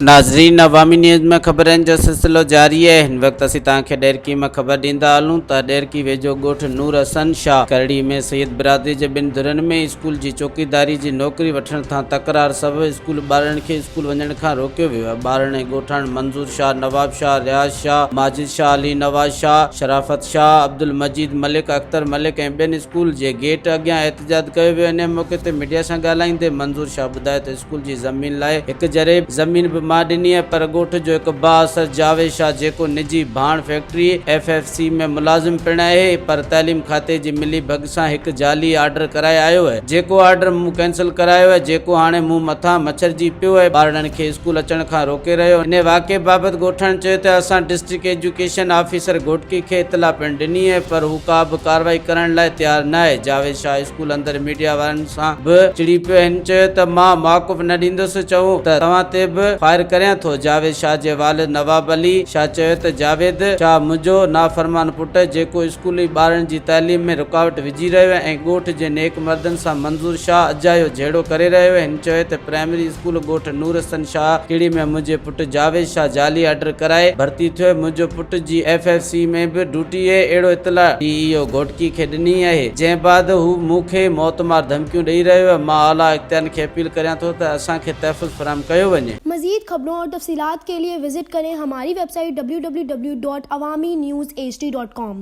ناظرين عوامي نيوز ۾ خبرن جو سلسلو جاري آهي هن وقت اسين توهان کي ڏهرڪي مان خبر ڏيندا هلون ته ڏهرڪي ويجهو ڳوٺ نور حسن شاهه کرڙي ۾ سيد برادري جي ٻن ڌرين ۾ اسڪول جي چوڪيداري جي نوڪري وٺڻ تان تڪرار سبب اسڪول ٻارڙن کي اسڪول وڃڻ کان روڪيو ويو آهي ٻارڙن ۽ ڳوٺاڻن منظور شاهه، نواب شاهه، رياض شاهه، ماجد شاهه، علي نواز شاهه، شرافت شاهه، عبدالمجيد ملڪ، اختر ملڪ ۽ ٻين اسڪول جي گيٽ اڳيان احتجاج ڪيو ويو انهي موقعي تي ميڊيا سان ڳالهائيندي منظور شاهه ٻڌايو ته اسڪول جي زمين لاء هڪ جريب زمين به مان ڏني آهي پر ڳوٺ جو هڪ بااثر جاويد شاهه جيڪو نجي ڀاڻ فيڪٽري، ايف ايف سي، ۾ ملازم پڻ آهي پر تعليم کاتي جي ملي ڀڳ سان هڪ جعلي آرڊر ڪرائي آيو آهي جيڪو آرڊر مون ڪينسل ڪرايو آهي جيڪو هاڻي مون مٿان مڇرجي پيو آهي ٻارڙن کي اسڪول اچڻ کان روڪي رهيو انهي واقعي بابت ڳوٺاڻن چيو ته اسان ڊسٽرڪٽ ايجوڪيشن آفيسر گهوٽڪي کي اطلاع پڻ ڏني آهي پر هو ڪا به ڪارروائي ڪرڻ لاء تيار نه آهي جاويد شاهه اسڪول اندر ميڊيا وارن سان به چڙي پيو هن چيو ته مان موقف نه ڏيندس چئون ته توهان تي به فائر ڪريان ٿو جاويد شاهه جي والد نواب علي شاهه چيو ته جاويد شاهه منهنجو نافرمان پٽ جيڪو اسڪولي ٻارڙن جي تعليم ۾ رڪاوٽ وجهي رهيو آهي ۽ ڳوٺ جي نيڪ مردن سان منظور شاهه اجايو جهيڙو ڪري رهيو آهي هن چيو ته پرائمري اسڪول ڳوٺ نور حسن شاهه کيڙي ۾ منهنجي پٽ جاويد شاهه جعلي آرڊر ڪرائي ڀرتي ٿيو آهي منهنجو پٽ جي ايف ايف سي ۾ به ڊيوٽي اهي اهڙو اطلاع ڊي اي او گهوٽڪي کي ڏني آهي جنهن بعد هو مون کي موتمار ڌمڪيون ڏئي رهيو آهي مان اعليٰ اختيارين کي اپيل ڪريان ٿو ته اسان کي تحفظ فراهم ڪيو وڃي. مزيد خبرون اور تفصيلات کے لئے وزٽ کریں ہماری web site www.awamiNewsHD.com.